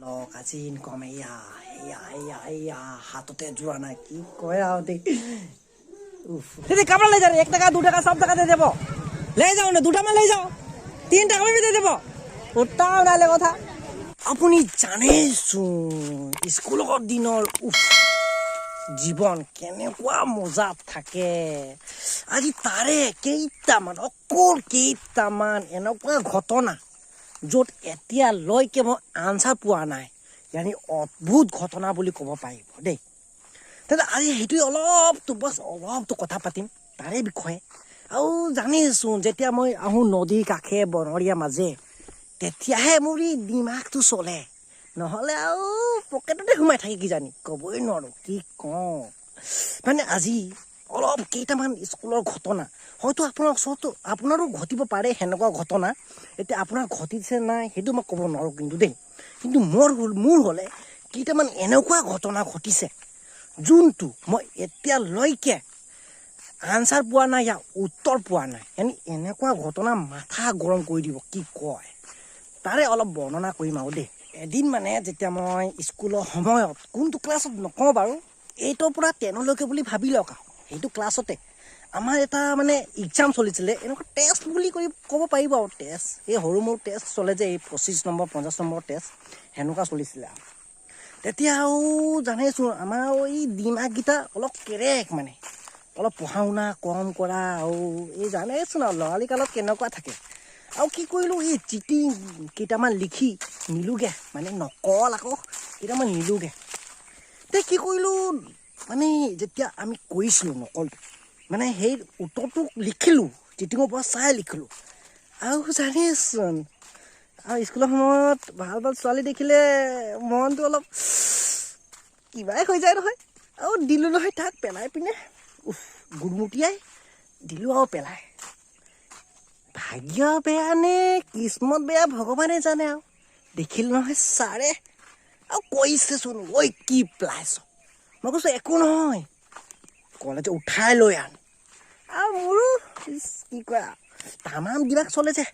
লওক আজি ইনকম। এয়া এয়া এয়া এয়া, হাততে যোৱা নাই, কি কয় আৰু দেই। উফ, দিদি, কাপড় ले जा रहे, 1 টাকা 2 টাকা সব টাকা দিয়ে দেবো। ले যাও না, দুটা মান লৈ যাও, 3 টাকা দিয়ে দেবো। ওটাও নালে কথা। আপুনি জানেচোন স্কুলৰ দিনৰ, উফ, জীৱন কেনেকুৱা মজা থাকে। আজি তাৰে কেইটামান, অকল কেইটামান এনেকুৱা ঘটনা য'ত এতিয়ালৈকে মই আনচাৰ পোৱা নাই, ইয়ানি অদ্ভুত ঘটনা বুলি ক'ব পাৰিব দেই। তেন্তে আজি সেইটোৱে অলপতো, বছ অলপতো কথা পাতিম তাৰে বিষয়ে। আৰু জানিচোন, যেতিয়া মই আহোঁ নদীৰ কাষে বনৰীয়া মাজে, তেতিয়াহে মোৰ এই দিমাগটো চলে, নহ'লে আৰু পকেটতে সোমাই থাকে কিজানি, ক'বই নোৱাৰোঁ কি কওঁ। মানে আজি অলপ কেইটামান স্কুলৰ ঘটনা, হয়তো আপোনাৰ ওচৰতো আপোনাৰো ঘটিব পাৰে সেনেকুৱা ঘটনা। এতিয়া আপোনাৰ ঘটিছে নাই সেইটো মই ক'ব নোৱাৰোঁ কিন্তু দেই, কিন্তু মোৰ হ'লে কেইটামান এনেকুৱা ঘটনা ঘটিছে যোনটো মই এতিয়ালৈকে আনচাৰ পোৱা নাই, ইয়াৰ উত্তৰ পোৱা নাই। এনেকুৱা ঘটনা মাথা গৰম কৰি দিব, কি কয়, তাৰে অলপ বৰ্ণনা কৰিম আৰু দেই। এদিন মানে যেতিয়া মই স্কুলৰ সময়ত, কোনটো ক্লাছত নকওঁ বাৰু, 8ৰ পৰা 10লৈকে বুলি ভাবি লওক আৰু, সেইটো ক্লাছতে আমাৰ এটা মানে এক্সাম চলিছিলে, এনেকুৱা টেষ্ট বুলি কৰি ক'ব পাৰিব আৰু। টেষ্ট, এই সৰু মৰু টেষ্ট চলে যে, এই 25 নম্বৰ 50 নম্বৰ টেষ্ট, সেনেকুৱা চলিছিলে আৰু। তেতিয়া আৰু জানেচোন, আমাৰ এই দিমাগকেইটা অলপ কেৰেক, মানে অলপ পঢ়া শুনা কম কৰা আৰু এই জানেচোন আৰু ল'ৰালি কালত কেনেকুৱা থাকে। আৰু কি কৰিলোঁ, এই চিটিং কেইটামান লিখি নিলোগৈ, মানে নকল আকৌ কেইটামান নিলোগৈ। তে কি কৰিলোঁ, মানে যেতিয়া আমি কৰিছিলোঁ নকলটো, মানে সেই উত্তৰটো লিখিলোঁ, চিটিঙৰ পৰা চাই লিখিলোঁ। আৰু জানেচোন আৰু স্কুলৰ সময়ত ভাল ভাল ছোৱালী দেখিলে মনটো অলপ কিবাই হৈ যায় নহয়। আৰু দিলোঁ নহয় তাক পেলাই পিনে, উফ, গুৰমুটিয়াই দিলোঁ আৰু পেলাই। ভাগ্য বেয়া নে কিস্মত বেয়া ভগৱানে জানে আৰু, দেখিলোঁ নহয় ছাৰে আৰু কৈছেচোন, "ঐ, কি পেলাইছ?" মই কৈছোঁ, "একো নহয়।" ক'লে যে উঠাই লৈ আন। আৰু মোৰো ইচ, কি কয় আৰু, তামাম দিমাগ চলে যে,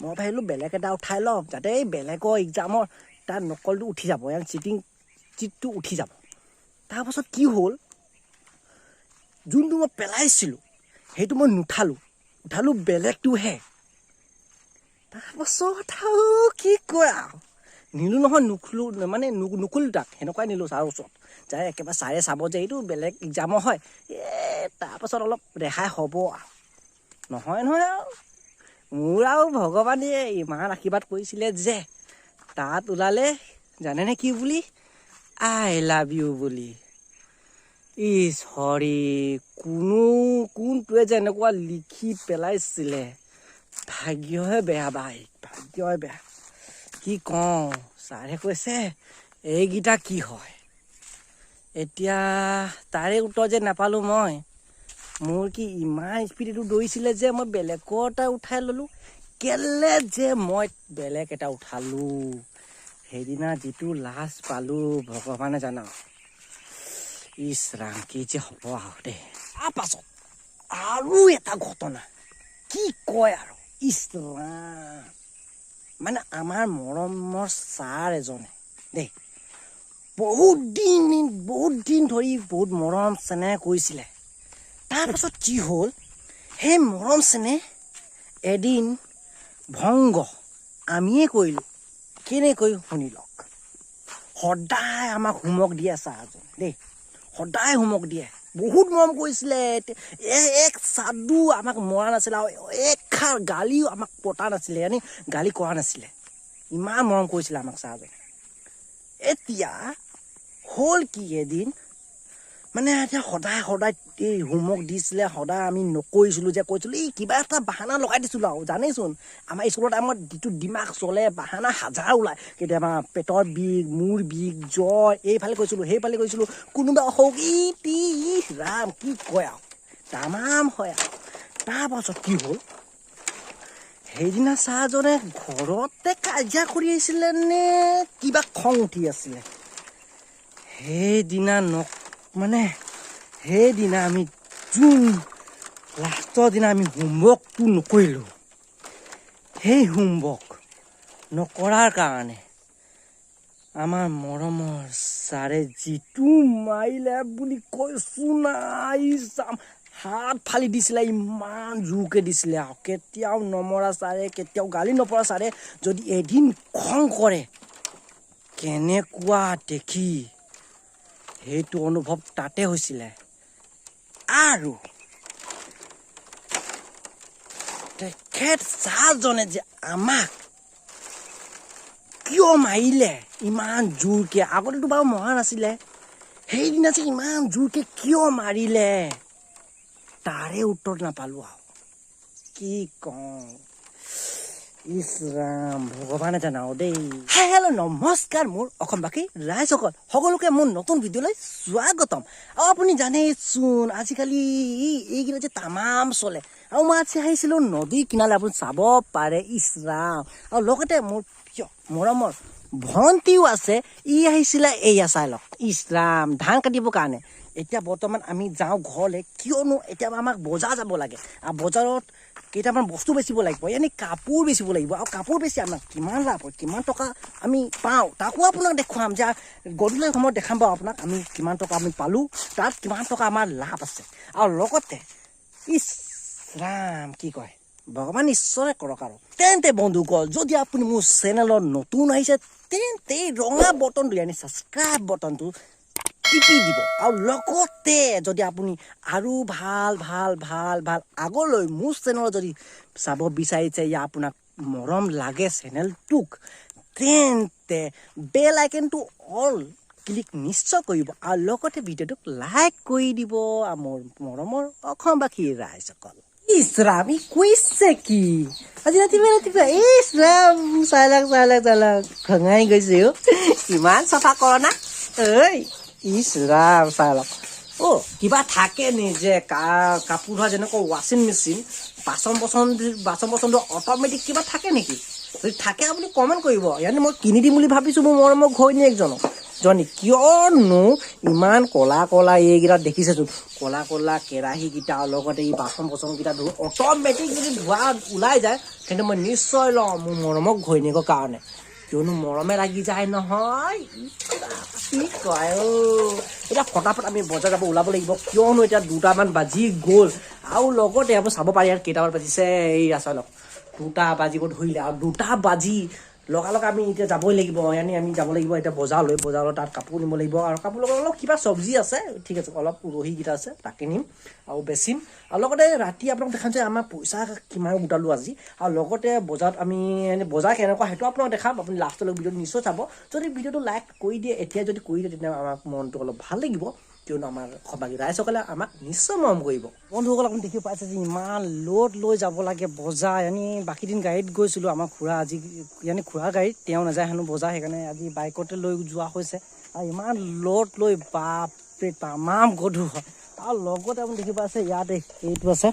মই ভাবিলোঁ বেলেগ এটা উঠাই লওঁ, যাতে এই বেলেগৰ এক্সামৰ তাৰ নকলটো উঠি যাব, ইয়াৰ চিটিং চিটটো উঠি যাব। তাৰপাছত কি হ'ল, যোনটো মই পেলাইছিলোঁ সেইটো মই নুঠালোঁ, উঠালোঁ বেলেগটোহে। তাৰপাছত আৰু কি কয় আৰু, নিলোঁ নহয়, নুখোলোঁ, মানে নুখুলোঁ তাক, সেনেকুৱাই নিলোঁ ছাৰৰ ওচৰত যাই। একেবাৰে ছাৰে চাব যে এইটো বেলেগ এক্সামৰ হয়, এই তাৰপাছত অলপ ৰেহাই হ'ব আৰু। নহয় নহয় আৰু, মোৰ আৰু ভগৱানে ইমান আশীৰ্বাদ কৰিছিলে যে তাত ওলালে জানেনে কি বুলি? "I love you" বুলি। ইছ হৰি, কোনো কোনটোৱে যে এনেকুৱা লিখি পেলাইছিলে, ভাগ্যহে বেয়া ভাই, ভাগ্যই বেয়া, কি কওঁ। ছাৰে কৈছে, "এইকেইটা কি হয়?" এতিয়া তাৰে উত্তৰ যে নাপালোঁ মই। মোৰ কি ইমান স্পীড এইটো দৌৰিছিলে যে মই বেলেগৰ এটা উঠাই ল'লোঁ। কেলে যে মই বেলেগ এটা উঠালোঁ, সেইদিনা যিটো লাজ পালোঁ ভগৱানে জানা। ইছ ৰাম, কি যে হ'ব আৰু দেই। তাৰ পাছত আৰু এটা ঘটনা, কি কয় আৰু, ইছ ৰাম, মানে আমাৰ মৰমৰ ছাৰ এজনে দেই, বহুত দিন বহুত দিন ধৰি বহুত মৰম চেনেহ কৰিছিলে। তাৰপাছত কি হ'ল, সেই মৰম চেনেহ এদিন ভংগ আমিয়ে কৰিলোঁ। কেনেকৈ, শুনি লওক। সদায় আমাক হোমৱৰ্ক দিয়ে ছাৰজন দেই, সদায় হোমৱৰ্ক দিয়ে। বহুত মৰম কৰিছিলে, এক চাদু আমাক মৰা নাছিলে আৰু এষাৰ গালিও আমাক পতা নাছিলে, yani গালি কৰা নাছিলে। ইমান মৰম কৰিছিলে আমাক ছাৰজনে। এতিয়া হ'ল কি, এদিন মানে এতিয়া সদায় সদায় এই হোমৱৰ্ক দিছিলে, সদায় আমি নকৰিছিলোঁ যে, কৈছিলোঁ, এই কিবা এটা বাহানা লগাই দিছিলোঁ। আৰু জানেইচোন, আমাৰ স্কুলৰ টাইমত যিটো দিমাগ চলে, বাহানা হাজাৰ ওলায়। কেতিয়াবা পেটৰ বিষ, মূৰ বিষ, জ্বৰ, এইফালে কৈছিলোঁ, সেইফালে কৈছিলোঁ, কোনোবা অসুখ, ই টি ই ৰাম, কি কয় আৰু, তামাম হয় আৰু। তাৰপাছত কি হ'ল, সেইদিনা ছাৰজনে ঘৰতে কাজিয়া কৰি আহিছিলে নে কিবা খং উঠি আছিলে সেইদিনা, মানে সেইদিনা আমি যোন লাষ্টৰ দিনা আমি হোমৱৰ্কটো নকৰিলোঁ, সেই হোমৱৰ্ক নকৰাৰ কাৰণে আমাৰ মৰমৰ ছাৰে যিটো মাৰিলে বুলি কৈছো নাই, চাম হাত ফালি দিছিলে, ইমান জোৰকৈ দিছিলে। আৰু কেতিয়াও নমৰা ছাৰে, কেতিয়াও গালি নপৰা ছাৰে যদি এদিন খং কৰে কেনেকুৱা দেখি, সেইটো অনুভৱ তাতে হৈছিলে। আৰু তেখেত ছাৰজনে যে আমাক কিয় মাৰিলে ইমান জোৰকৈ, আগতেতো বাৰু মৰা নাছিলে, সেইদিনা যে ইমান জোৰকৈ কিয় মাৰিলে তাৰে উত্তৰ নাপালোঁ। আৰু কি কওঁ, ইছ ৰাম, ভগৱানে জানাও দেই। হাই হেল্ল' নমস্কাৰ মোৰ অসমবাসী ৰাইজসকল, সকলোকে মোৰ নতুন ভিডিঅ'লৈ স্বাগতম। আৰু আপুনি জানেইচোন আজিকালি এইকেইটা যে তামাম চলে। আৰু মই আজি আহিছিলোঁ নদীৰ কিনাৰলৈ, আপুনি চাব পাৰে, ইছ ৰাম। আৰু লগতে মোৰ প্ৰিয় মৰমৰ ভণ্টিও আছে, ই আহিছিলে এইয়া চাই লওক, ইছ ৰাম, ধান কাটিবৰ কাৰণে। এতিয়া বৰ্তমান আমি যাওঁ ঘৰলৈ, কিয়নো এতিয়া আমাক বজাৰ যাব লাগে আৰু বজাৰত কেইটামান বস্তু বেচিব লাগিব, ইয়ানি কাপোৰ বেচিব লাগিব। আৰু কাপোৰ বেচি আমাক কিমান লাভ হয়, কিমান টকা আমি পাওঁ, তাকো আপোনাক দেখুৱাম। যে গধূলি সময়ত দেখাম বাৰু আপোনাক আমি কিমান টকা আমি পালোঁ, তাত কিমান টকা আমাৰ লাভ আছে। আৰু লগতে ইছ ৰাম কি কয়, ভগৱান ঈশ্বৰে কৰক। আৰু তেন্তে বন্ধুসকল, যদি আপুনি মোৰ চেনেলত নতুন আহিছে তেন্তে এই ৰঙা বটনটো, ইয়ানি ছাবস্ক্ৰাইব বটনটো টিপি দিব। আৰু লগতে যদি আপুনি আৰু ভাল ভাল ভাল ভাল আগলৈ মোৰ চেনেলত যদি চাব বিচাৰিছে, ইয়া আপোনাক মৰম লাগে চেনেলটোক, তেন্তে বেল আইকনটো অল ক্লিক নিশ্চয় কৰিব আৰু লগতে ভিডিঅ'টোক লাইক কৰি দিব। আৰু মোৰ মৰমৰ অসমবাসী ৰাইজসকল, ইছ ৰাম, ই কৈছে কি আজি ৰাতিপুৱা ৰাতিপুৱা, ইছ ৰাম, চাই লওক চাই লওক চাই লওক, খঙাই গৈছে অ', ইমান চাফা কৰ না ঐ, ইছ ৰাম, চাই লওক। অ' কিবা থাকে নি যে কাপোৰ ধোৱা যেনেকুৱা ৱাশ্বিং মেচিন, বাচন বৰ্তনটো অট'মেটিক কিবা থাকে নেকি? যদি থাকে আপুনি কমেণ্ট কৰিব। ইয়ানি মই কিনি দিম বুলি ভাবিছোঁ মোৰ মৰমৰ ঘৈণীয়েকজনক জনী, কিয়নো ইমান ক'লা ক'লা এইকেইটা দেখিছেচোন, ক'লা ক'লা কেৰাহীকেইটা আৰু লগতে এই বাচন বৰ্তনকেইটা ধো অট'মেটিক যদি ধোৱা ওলাই যায় তেন্তে মই নিশ্চয় লওঁ মোৰ মৰমৰ ঘৈণীয়েকৰ কাৰণে, কিয়নো মৰমে লাগি যায় নহয়। কি কয় অ'। এতিয়া ফটাফট আমি বজাৰ যাব ওলাব লাগিব, কিয়নো এতিয়া 2টামান বাজি গ'ল। আৰু লগতে আপুনি চাব পাৰি ইয়াত কেইটামান বাজিছে, এই চাই লওক 2টা বাজিব ধৰিলে। আৰু 2টা বাজি লগালগ আমি এতিয়া যাবই লাগিব, ইয়ানি আমি যাব লাগিব এতিয়া বজাৰলৈ, বজাৰত তাত কাপোৰ নিব লাগিব। আৰু কাপোৰ লগত অলপ কিবা চব্জি আছে, ঠিক আছে, অলপ উৰহিকেইটা আছে তাকে নিম আৰু বেচিম। আৰু লগতে ৰাতি আপোনাক দেখাম যে আমাৰ পইচা কিমান গোটালোঁ আজি। আৰু লগতে বজাৰত আমি এনে বজাৰ কেনেকুৱা সেইটো আপোনাক দেখাম, আপুনি লাষ্টলৈ ভিডিঅ'টো নিশ্চয় চাব। যদি ভিডিঅ'টো লাইক কৰি দিয়ে, এতিয়া যদি কৰি দিয়ে তেতিয়া আমাক মনটো অলপ ভাল লাগিব, কিয়নো আমাৰ অসমবাসী ৰাইজসকলে আমাক নিশ্চয় মৰম কৰিব। বন্ধুসকল, আপুনি দেখিব পাইছে যে ইমান লোড লৈ যাব লাগে বজাৰ। ইয়ানি বাকী দিন গাড়ীত গৈছিলোঁ, আমাৰ খুৰা আজি ইয়ানি খুৰা গাড়ীত তেওঁ নাযায় হেনো বজাৰ, সেইকাৰণে আজি বাইকতে লৈ যোৱা হৈছে। আৰু ইমান লোড লৈ বাপৰে তামাম গধুৰ হয়। আৰু লগতে আপুনি দেখিব পাইছে ইয়াতে এইটো আছে,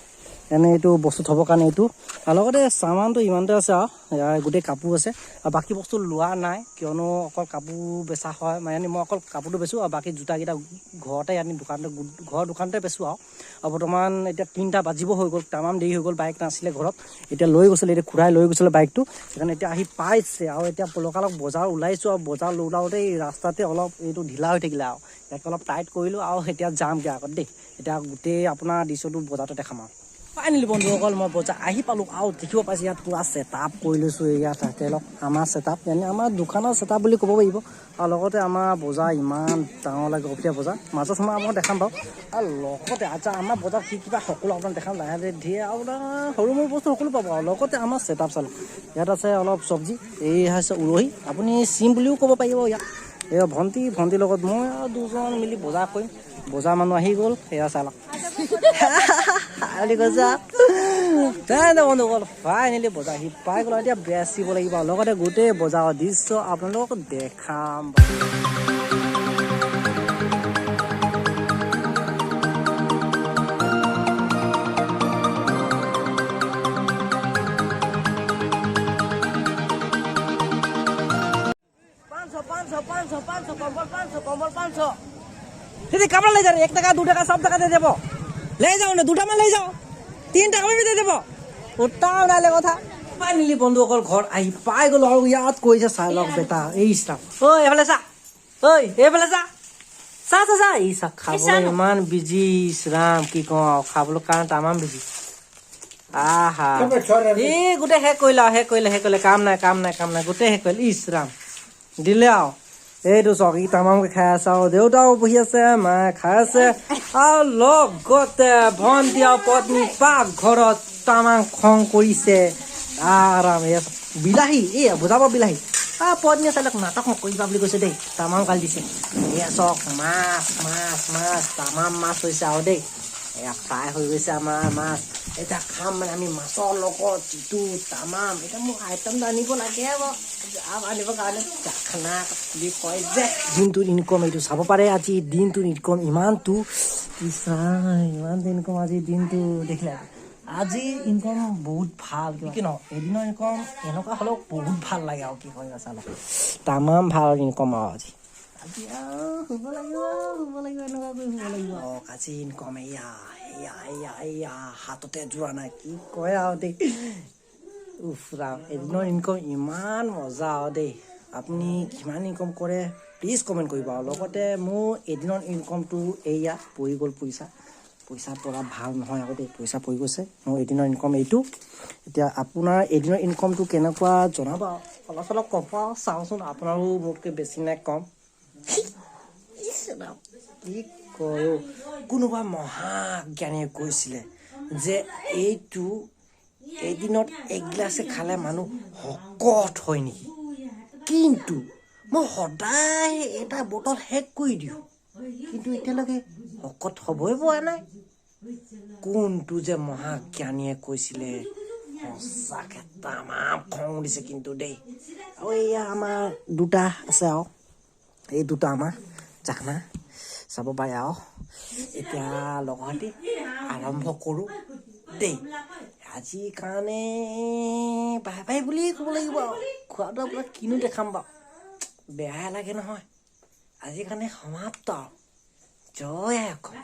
এনে এইটো বস্তু থ'বৰ কাৰণে এইটো। আৰু লগতে চামানটো ইমানতে আছে, আৰু ইয়াৰ গোটেই কাপোৰ আছে। আৰু বাকী বস্তু লোৱা নাই, কিয়নো অকল কাপোৰ বেচা হয়, মানে মই অকল কাপোৰটো বেচোঁ আৰু বাকী জোতাকেইটা ঘৰতে আনি দোকানতে, ঘৰৰ দোকানতে বেচোঁ। আৰু বৰ্তমান এতিয়া 3টা বাজিব হৈ গ'ল, তামাম দেৰি হৈ গ'ল, বাইক নাছিলে ঘৰত, এতিয়া লৈ গৈছিলে, এতিয়া খুৰাই লৈ গৈছিলে বাইকটো, সেইকাৰণে এতিয়া আহি পাইছে। আৰু এতিয়া লগালগ বজাৰ ওলাইছোঁ, আৰু বজাৰ ওলাওঁতে এই ৰাস্তাতে অলপ এইটো ঢিলা হৈ থাকিলে, আৰু ইয়াক অলপ টাইট কৰিলোঁ। আৰু এতিয়া যামগৈ আগত দেই, এতিয়া গোটেই আপোনাৰ দৃশ্যটো বজাৰতে দেখাম। আৰু ফাইনেলি বন্ধুসকল, মই বজাৰ আহি পালোঁ। আৰু দেখিব পাইছে ইয়াত পূৰা ছেটআপ কৰি লৈছোঁ। ইয়াত লওক আমাৰ ছেটআপ, মানে আমাৰ দোকানৰ ছেটআপ বুলি ক'ব পাৰিব। আৰু লগতে আমাৰ বজাৰ ইমান ডাঙৰ লাগে, অফিয়া বজাৰ, মাজত সোমাই আপোনাক দেখাম বাৰু। আৰু লগতে আচ্ছা আমাৰ বজাৰ কি কিবা সকলো আপোনাক দেখাম লাহে লাহে ধীৰে। আৰু সৰু মৰু বস্তু সকলো পাব। আৰু লগতে আমাৰ ছেটআপ চালোঁ, ইয়াত আছে অলপ চব্জি, এই হৈছে উৰহি, আপুনি চিম বুলিও ক'ব পাৰিব ইয়াত। এয়া ভণ্টিৰ লগত মই আৰু দুজন মিলি বজাৰ কৰিম। বজাৰ মানুহ আহি গ'ল, সেয়া চাই লওক বন্ধুসকল, ফাইনেলি বজাৰ সি পাই গ'ল। এতিয়া বেচিব লাগিব, লগতে গোটেই বজাৰৰ দৃশ্য আপোনালোকক দেখাম। 500 500 500 কম্বল 500 কম্বল 500। দিদি কাপড় ले जा रहे, 1 টাকা 2 টাকা সব টাকা দিয়ে দেবো, ले যাও না, 2টা মান ले যাও, 3 টাকা আমি দিয়ে দেবো, ওটাও নালে কথা। ফাইনেলি বন্ধুসকল, ঘৰত আহি পাই গ'লো আৰু ইয়াত কৈছে, চাই লওক বেটা। এই ইছৰাম, ঐ, এইফালে চা, ঐ, এইফালে চা, চা চা চা। এই চা, খাবলৈ ইমান বিজি। ইছৰাম, কি কওঁ আৰু, খাবলৈ কাৰণে তামাম বিজি। আহা, এই গোটেই শেষ কৰিলে আৰু, শেষ কৰিলে, শেষ কৰিলে। কাম নাই, কাম নাই, কাম নাই, গোটেই শেষ কৰিলে। ইছৰাম, দিলে আৰু। এইটো চাওক, ই তামামকে খাই আছে আৰু দেউতাও বহি আছে, মায়ে খাই আছে আৰু লগতে ভণ্টি আৰু পত্নী পাকঘৰত তামাম খং কৰিছে। আৰাম, এই বিলাহী, এই বুজাব বিলাহী। পত্নীয়ে চাই লওক, নাটক নকৰিবা বুলি কৈছে দেই, তামাম গালি দিছে। এয়া চাওক, মাছ মাছ মাছ, তামাম মাছ হৈছে আৰু দেই। এয়া ফ্ৰাই হৈ গৈছে আমাৰ মাছ। এতিয়া খাম মানে আমি মাছৰ লগত যিটো তামাম। এতিয়া মোক আইটেমটো আনিব লাগে বাৰু, আনিবৰ কাৰণে খানা বুলি কয় যে দিনটোৰ ইনকম এইটো চাব পাৰে। আজি দিনটোৰ ইনকম ইমানটো, ইমানটো ইনকম আজি দিনটো দেখিলে। আজি ইনকম বহুত ভাল কি নহয়, এদিনৰ ইনকম এনেকুৱা হ'লেও বহুত ভাল লাগে আৰু কি কয়, চালক তামাম ভাল ইনকম আৰু আজি আৰু শুব লাগিব, শুব লাগিব, এনেকুৱা কৰি শুব লাগিব। অঁ, আজি ইনকম এয়া এয়া এয়া এয়া, হাততে যোৰা নাই, কি কয় আৰু দেই। উফ ৰাম, এদিনৰ ইনকম ইমান মজা আৰু দেই। আপুনি কিমান ইনকম কৰে, প্লিজ কমেণ্ট কৰিব। আৰু লগতে মোৰ এদিনৰ ইনকমটো এইয়া পৰি গ'ল পইচা। পইচা পৰা ভাল নহয় আকৌ দেই, পইচা পৰি গৈছে। মোৰ এদিনৰ ইনকম এইটো। এতিয়া আপোনাৰ এদিনৰ ইনকমটো কেনেকুৱা জনাব আৰু অলপ চলপ ক'ব আৰু, চাওঁচোন আপোনাৰো মোতকৈ বেছি নে কম। ইছ ৰাম, কি কয়, কোনোবা মহাজ্ঞানীয়ে কৈছিলে যে এইটো এদিনত এগিলাচে খালে মানুহ শকত হয় নেকি? কিন্তু মই সদায় এটা বটল শেষ কৰি দিওঁ, কিন্তু এতিয়ালৈকে শকত হ'বই পৰা নাই। কোনটো যে মহাজ্ঞানীয়ে কৈছিলে, সঁচাকে তামাম খং উঠিছে কিন্তু দেই। আৰু এয়া আমাৰ দুটা আছে আৰু এই দুটা আমাৰ জাখনা চাব পাৰে। আৰু এতিয়া লগতে আৰম্ভ কৰোঁ দেই। আজিৰ কাৰণে বাই বাই বুলিয়ে ক'ব লাগিব। আৰু খোৱাটো আপোনাক কিনো দেখাম বাৰু, বেয়াই লাগে নহয়। আজিৰ কাৰণে সমাপ্ত আৰু। জয় আই অসম।